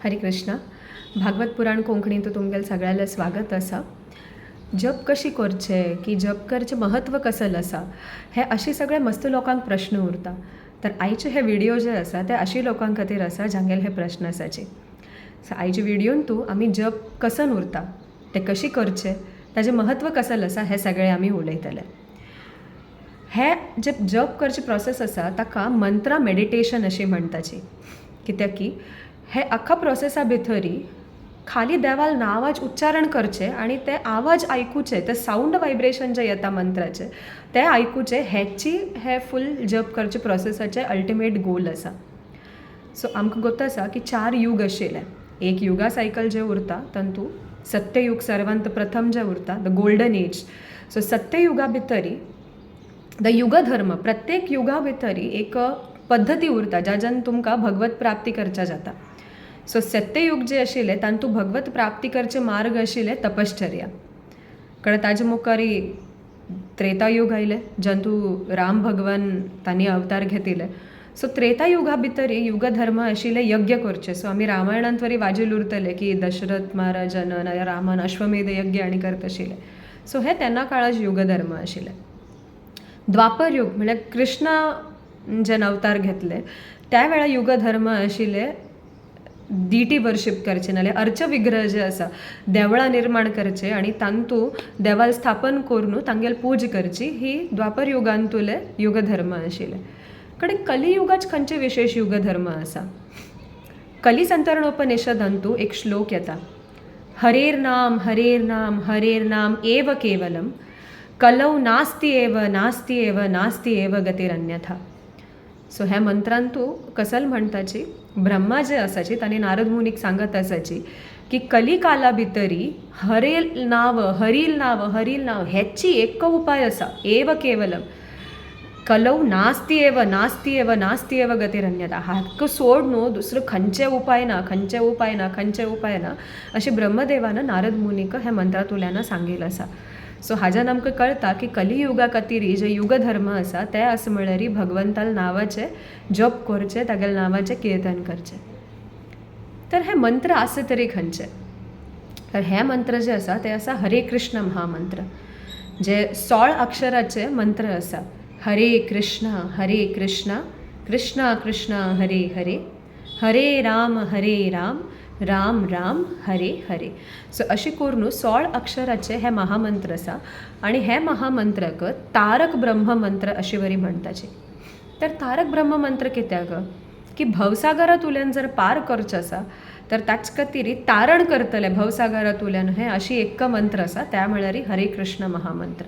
हरे कृष्णा. भागवत पुराण कोंकणींत तुमगेलें सगळ्यांलें स्वागत आसा. जप कशी करचे की जप करचें म्हत्व कसल आसा हें अशें सगळे मस्त लोकांक प्रश्न उरता. तर आयचे हे विडियो जे आसा ते अशी लोकां खातीर आसा जांगेले हे प्रश्न आसाचे. सो आयच्या विडियोन तूं आमी जप कसन उरता, तें कशी करचें, ताजें म्हत्व कसल आसा हें सगळें आमी उलयतले. हे जे जप करचे प्रोसेस आसा ताका मंत्रा मेडिटेशन अशें म्हणटाची. कित्याक की हे आख्खा प्रोसेसा भितरी खाली देवाल नांवाज उच्चारण करचें आनी ते आवाज आयकुचे, ते सावंड वायब्रेशन जे येता मंत्राचे ते आयकुचे, हेची हे फूल जप करचे प्रोसेसाचें अल्टिमेट गोल आसा. सो आमकां गोत आसा की चार यूग आशिल्ले. एक युगा सायकल जें उरता तातूंत सत्ययूग सर्वांत प्रथम जें उरता, the golden age. सो सत्ययुगा भितरी the युगधर्म, प्रत्येक युगा भितरी एक पद्दती उरता ज्याच्यान तुमकां भगवत प्राप्ती करच्या जाता. सो सत्ययुग जे आशिल्लें तातूंत भगवत प्राप्ती करचे मार्ग आशिल्ले तपश्चर्या. कारण ताजे मुखार त्रेतायुग आयलें जातूंत राम भगवान तांणी अवतार घेतिल्ले. सो त्रेतायुगा भितरी युगधर्म आशिल्ले यज्ञ करचे. सो आमी रामायणांत वरी वाजेल उरतले की दशरथ महाराजान नाजाल्यार रामान अश्वमेध यज्ञ आनी करत आशिल्ले. सो हे तेन्ना काळाचे युगधर्म आशिल्ले. द्वापर युग म्हळ्यार कृष्णा जेन्ना अवतार घेतले त्या वेळार युगधर्म आशिल्ले डिटी वर्शीप करचे, नाल्यार अर्च विग्रह जे आसा देवळां निर्माण करचे आनी तांतू देवाल स्थापन करून तांगेल पूज करची, ही द्वापर युगांतुले युगधर्म आशिल्ले. कडेन कलियुगाच खंयचे विशेश युगधर्म आसा? कलिसंतरणोपनिषदांतू एक श्लोक येता, हरेर नाम हरेर नाम हरेर नाम एव केवलम कलौ नास्ति एव नास्ति एव नास्ति एव गतिरन्यथा. सो ह्या मंत्रांतू कसल म्हणटाची ब्रह्मा जे आसाची तांणी नारद मुनीक सांगत आसाची की कलिकाला भितरी हरेल नाव हरील नाव हरील नाव हेची एक उपाय आसा, एव केवलम कलौ नास्ति एव नास्ति एव नास्ति एव गतिरन्यथा. हाका सोड न्हू दुसरो खंयचे उपाय ना, खंयचे उपाय ना, खंयचे उपाय ना अशें ब्रह्मदेवान नारद मुनीक ह्या मंत्रांतुल्यान सांगिल्लें आसा. सो हाज्यान आमकां कळटा की कलियुगा खातीर जे युगधर्म आसा ते आसा म्हळ्यार भगवंताल नांवाचें जप करचें, तागेल्या नांवाचें किर्तन करचें. तर हे मंत्र आसा तरी खंयचे? तर हे मंत्र जे आसा ते आसा हरे कृष्ण महामंत्र, जे 16 अक्षराचे मंत्र आसा. हरे कृष्ण हरे कृष्ण कृष्ण कृष्ण हरे हरे हरे राम हरे राम राम राम हरे हरे. सो अशें करून 16 अक्षराचे हे महामंत्र आसा आनी हे महामंत्राक तारक ब्रह्म मंत्र अशें वरी म्हणटाचे. तर तारक ब्रह्म मंत्र कित्याक की भवसागरांतुल्यान जर पार करचें आसा तर ताचे खातीर तारण करतले भवसागरांतुल्यान हें अशी एक मंत्र आसा, त्या म्हळ्यार हरे कृष्ण महामंत्र.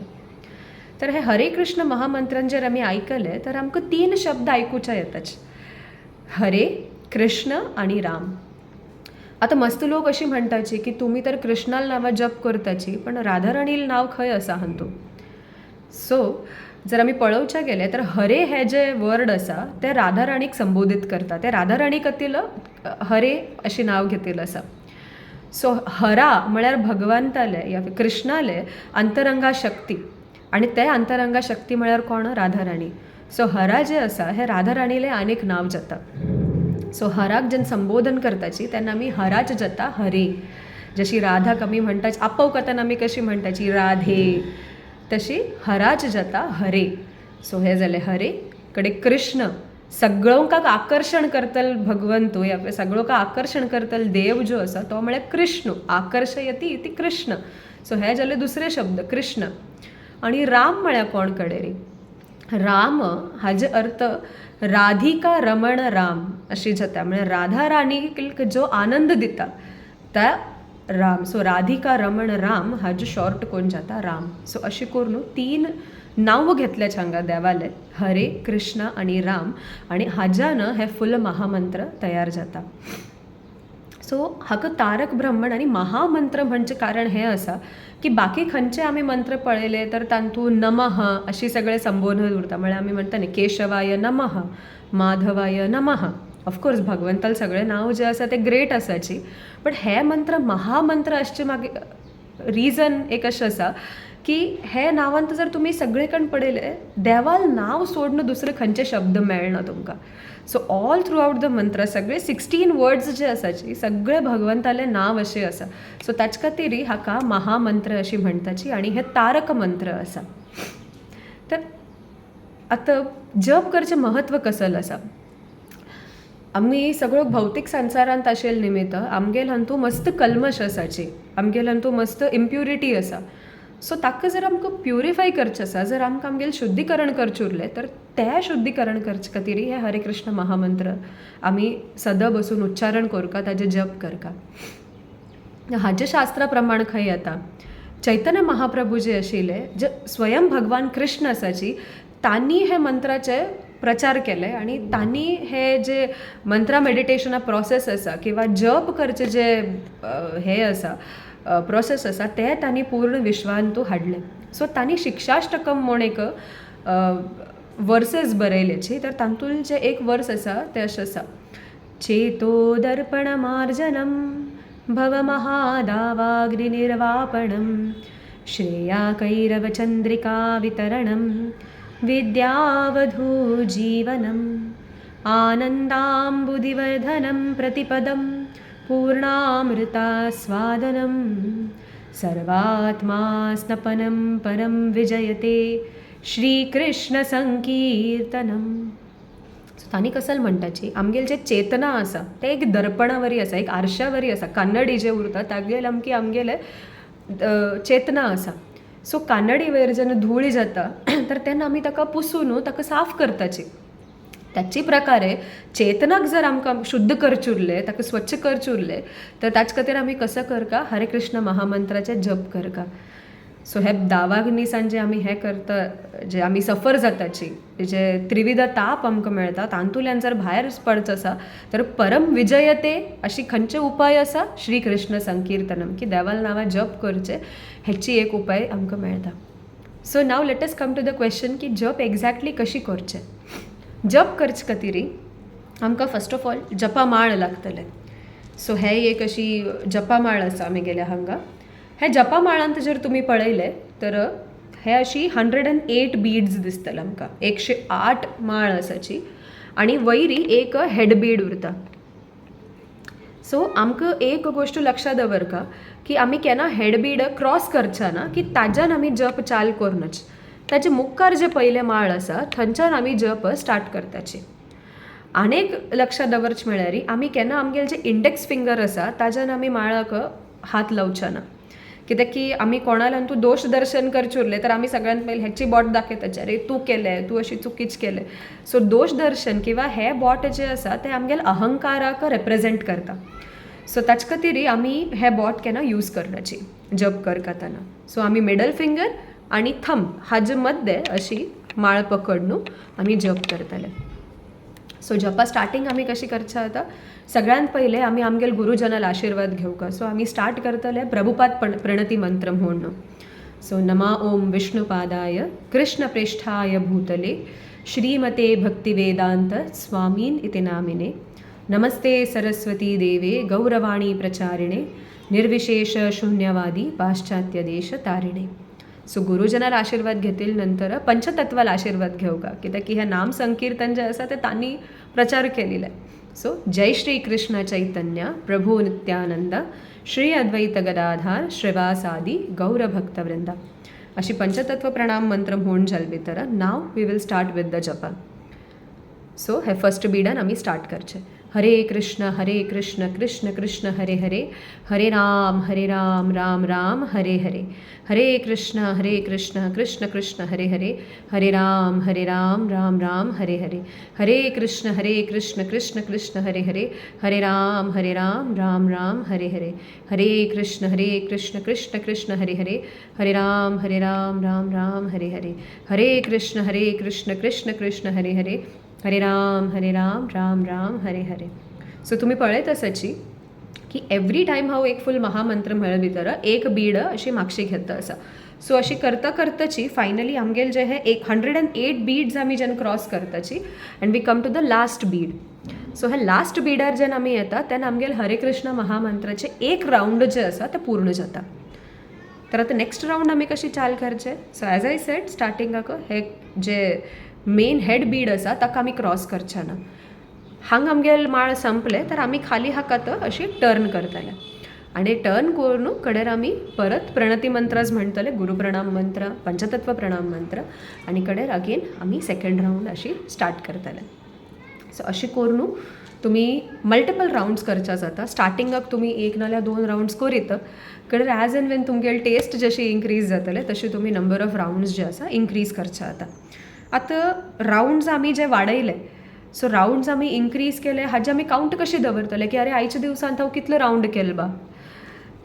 तर हे हरे कृष्ण महामंत्रान जर आमी आयकले तर आमकां 3 शब्द आयकुच्या येताच, हरे कृष्ण आनी राम. आतां मस्त लोक अशी म्हणटाची की तुमी तर कृष्णाल नांवां जप करताची पण राधाराणील नांव खंय आसा हातूंत? सो जर आमी पळोवच्या गेले तर हरे हे जे वर्ड आसा ते राधाराणीक संबोधीत करता, ते राधाराणी खातीर हरे अशें नांव घेतिल्लें आसा. सो हरा म्हळ्यार भगवंताले या कृष्णाले अंतरंगा शक्ती आनी ते अंतरंगा शक्ती म्हळ्यार कोण? राधाराणी. सो हरा जे आसा हे राधाराणीले आनीक नांव जाता. सो हराक जेन्ना संबोधन करताची तेन्ना आमी हराच जाता हरे. जशी राधाक आमी म्हणटा आपोवताना आमी कशी म्हणटाची राधे, तशी हराच जाता हरे. सो हें जालें हरे. कडेन कृष्ण सगळोंकाक आकर्शण करतल भगवंतू या सगळोंकाक आकर्शण करतल देव जो आसा तो म्हळ्यार कृष्ण. आकर्शयती इति कृष्ण. सो हे जाले दुसरे शब्द कृष्ण. आनी राम म्हळ्यार कोण कडेन? राम हाजे अर्थ राधिका रमण राम अशी जाता, म्हळ्यार राधा राणीक जो आनंद दिता त्या राम. सो राधिका रमण राम हाजो शॉर्ट कोण जाता? राम. सो अशें करून 3 नांव घेतल्याच हांगा देवाले, हरे कृष्ण आनी राम, आनी हाज्यान हे फूल महामंत्र तयार जाता. सो हाका तारक ब्रह्मण आनी महामंत्र म्हणचें कारण हें आसा की बाकी खंयचे आमी मंत्र पळयले तर तातूंत नमः अशी सगळें संबोधन उरता, म्हळ्यार आमी म्हणटा न्ही केशवाय नमः, माधवाय नमः. ऑफकोर्स भगवंताल सगळें नांव जें आसा तें ग्रेट आसाची, बट हे मंत्र महामंत्र आसचे मागीर रिजन एक अशें आसा की हे नांवांत जर तुमी सगळे कण पळयलें, देवाल नांव सोडून दुसरे खंयचे शब्द मेळना तुमकां. So all throughout the mantra सगळे 16 वर्ड्स जे आसाची सगळे भगवंताले नांव अशें आसा. सो ताचे खातीर हाका महामंत्र अशी म्हणटाची आनी हे तारक मंत्र आसा. तर आतां जप करचें म्हत्व कसल आसा? आमी सगळो भौतीक संवसारांत आशिल्ले निमित्त आमगेल हातूंत मस्त कल्मश आसाची, आमगेल हातूंत मस्त इम्प्युरिटी आसा. सो ताका जर आमकां प्युरिफाय करचें आसा, जर आमकां आमगेलें शुद्धीकरण करचें उरलें तर तें शुद्धीकरण करचे खातीर हें हरे कृष्ण महामंत्र आमी सदां बसून उच्चारण करता, ताजें जप करता. हाजे शास्त्रा प्रमाण खंय येता, चैतन्य महाप्रभू जे आशिल्ले, जे स्वयं भगवान कृष्ण आसाची, तांणी हे मंत्राचे प्रचार केले आनी तांणी हे जे मंत्रा मेडिटेशना प्रोसेस आसा किंवा जप करचे जे हे आसा प्रोसेस आसा ते तांणी पूर्ण विश्वांतू हाडले. सो तांणी शिक्षाष्टकम म्हूण एक वर्सेस बरयल्याची, तर तातूंत जे एक वर्स आसा तें अशें आसा, चेतो दर्पण मार्जनम भव महादावाग्निर्वापणम श्रेया कैरवचंद्रिका वितरणम विद्यावधू जीवनम आनंदांबुधिवर्धनं प्रतिपदं पूर्णामृतास्वादनं सर्वात्मा स्नपनं परं विजयते श्रीकृष्ण संकीर्तनम. सो तांणी कसल म्हणटाची, आमगेले जे चेतना आसा तें एक दर्पणा वरी आसा, एक आरशा वरी आसा. कानडी जे उरता तागेल आमकी आमगेले चेतना आसा. सो कानडी वयर जेन्ना धूळ जाता तर तेन्ना आमी ताका पुसून ताका साफ करताची. त्याची प्रकारे चेतनाक जर आमकां शुद्ध करचें उरलें, ताका स्वच्छ करचें उरलें तर ताचे खातीर आमी कसो करता, हरे कृष्ण महामंत्राचें जप करता. सो हे दावाग्निसान जे आमी हें करता, जे आमी सफर जाताची, जे त्रिविध ताप आमकां मेळटा तातूंतल्यान जर भायर पडचो आसा तर परम विजयते अशी खंयचे उपाय आसा, श्री कृष्ण संकीर्तनम, की देवाल नांवां जप करचें, हेची एक उपाय आमकां मेळटा. So now let us come to the question की जप एक्झॅक्टली कशी करचें. जप करचे खातीर आमकां फर्स्ट ऑफ ऑल जपा माळ लागतले. सो हे एक अशी जपा माळ आसा आमगेल्या हांगा. हे जपा माळांत जर तुमी पळयलें तर हे अशी 108 बीड्स दिसतले आमकां, 108 माळ आसाची आनी वयरी एक हेड बीड उरता. सो आमकां एक गोश्ट लक्षांत दवरका की आमी केन्ना हेड बीड क्रॉस करच्या ना, की ताज्यान आमी जप चाल करनच. ताजे मुखार जे पयले माळ आसा थंयच्यान आमी जप स्टार्ट करताची. आनीक लक्षांत दवरचें म्हळ्यार आमी केन्ना आमगेले जे इंडेक्स फिंगर आसा ताज्यान आमी माळाक हात लावचे ना, कित्याक की आमी कोणाला तूं दोश दर्शन करचें उरलें तर आमी सगळ्यांत पयलीं हेची बोट दाखयताची, अरे तूं केलें, तूं अशी चुकीच केलें. सो दोश दर्शन किंवा हे बोट जे आसा तें आमगेले अहंकाराक रेप्रेजेंट करता. सो ताचे खातीर आमी हे बोट केन्ना यूज करनाची जप करताना. सो आमी मिडल फिंगर आनी थंब हाजे मद्दे अशी माळ पकडून आमी जप करतले. सो जपा स्टार्टींग आमी कशी करचे आतां, सगळ्यांत पयलें आमी आमगेले गुरुजनाल आशिर्वाद घेवका. सो आमी स्टार्ट करतले प्रभुपाद प्रणती मंत्र म्हणून. सो नमा ओम विष्णुपादाय कृष्णप्रेष्ठाय भूतले श्रीमते भक्तिवेदांत स्वामीन इति नामिने नमस्ते सरस्वती देवे गौरवाणी प्रचारिणे निर्विशेष शून्यवादी पाश्चात्य देश तारिणे. सो गुरुजनाला आशीर्वाद घेतील नंतर पंचतत्वाला आशीर्वाद घेऊ का, कित्याक की हे नाम संकीर्तन जे आसा ते तांणी प्रचार केलेले. सो जय श्री कृष्ण चैतन्य प्रभू नित्यानंद श्री अद्वैत गदाधार श्रीवासादी गौरभक्तवृंद अशी पंचतत्व प्रणाम मंत्र म्हणून जाले भितर now we will start with the japa. So hey first बिडान आमी स्टार्ट करचे. हरे कृष्ण कृष्ण कृष्ण हरे हरे, हरे राम राम राम हरे हरे, हरे कृष्ण कृष्ण कृष्ण हरे हरे, हरे राम राम राम हरे हरे, हरे कृष्ण कृष्ण कृष्ण हरे हरे, हरे राम राम राम हरे हरे, हरे कृष्ण कृष्ण कृष्ण हरे हरे, हरे राम राम राम हरे हरे, हरे कृष्ण कृष्ण कृष्ण हरे हरे, हरे राम राम राम हरे हरे. सो तुम्ही पळयत आसाची की एवरी टायम हांव एक फूल महामंत्र म्हळ्या भितर एक बीड अशी मागशी घेता आसा. सो अशी करता करताची फायनली आमगेले जे हे 108 बीड्स आमी जेन्ना cross करताची and we come to the last bead. So hey last Bidar जेन्ना आमी येता तेन्ना आमगेले हरे कृष्ण महामंत्राचे एक रावंड जे आसा ते पूर्ण जाता. तर आतां नेक्स्ट रावंड आमी कशी चाल करचे? सो एज I said, स्टार्टिंगाक हे जे मेन हेड बीड आसा ताका आमी क्रॉस करचे ना. हांगा आमगेले माळ संपले तर आमी खाली हाका आतां अशी टर्न करतले आनी टर्न करून कडेर आमी परत प्रणती मंत्रास म्हणटले, गुरू प्रणाम मंत्र, पंचतत्व प्रणाम मंत्र आनी कडेर अगेन आमी सेकंड रावंड अशी स्टार्ट करतले. सो अशें करून तुमी मल्टिपल रावंड्स करच्या जाता. स्टार्टिंगाक तुमी एक नाल्यार दोन रावंड्स करीत, कडेर एज एंड वेन तुमगेले टेस्ट जशी इन्क्रीज जातले तशें तुमी नंबर ऑफ रावंड्स जे आसा इन्क्रीज करचे जाता. आतां रावंड्स आमी जे वाडयले, सो रावंड्स आमी इन्क्रीज केले, हाजे आमी कावंट कशी दवरतले की अरे, आयच्या दिवसांत हांव कितलो रावंड केले बा?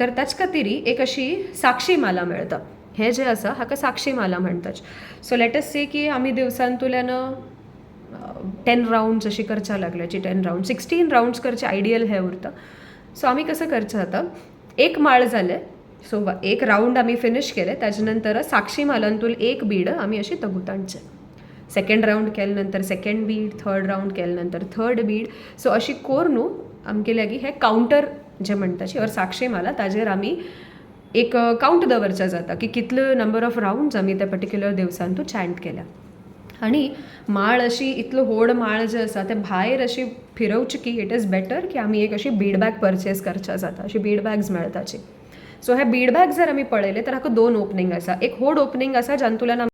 तर ताचे खातीर एक अशी साक्षी माला मेळटा. हें जें आसा हाका साक्षी माला म्हणटात. सो let us से की आमी दिवसांतल्यान 10 रावंड्स अशी करच्या लागल्याची, 10 रावंड, 16 रावंड्स करचे आयडियल हें उरता. सो आमी कसं करचें आतां? एक माळ जाले, सो एक रावंड आमी फिनीश केले, ताजे नंतर साक्षी मालांतूल एक बीड आमी अशी तगूत हाडचें. सेकंड रावंड केले नंतर सेकंड बीड, थर्ड रावंड केले नंतर थर्ड बीड. सो अशी करून आमगे लागीं हें कावंटर जें म्हणटा ऑर साक्षी माला, ताजेर आमी एक कावंट दवरच्या जाता की कितले नंबर ऑफ रावंड्स आमी त्या पर्टिक्युलर दिवसांतू चॅन्ट केल्या. आनी माळ अशी इतलो व्हड माळ जे आसा ते भायर अशी फिरोवची की it is better की आमी एक अशी बीड बॅग परचेज करच्या जाता. अशी बीड बॅग्स मेळटाची. सो हे बीड बॅग जर आमी पळयले तर हाका दोन ओपनींग आसा. एक व्हड ओपनींग आसा जातूंतल्यान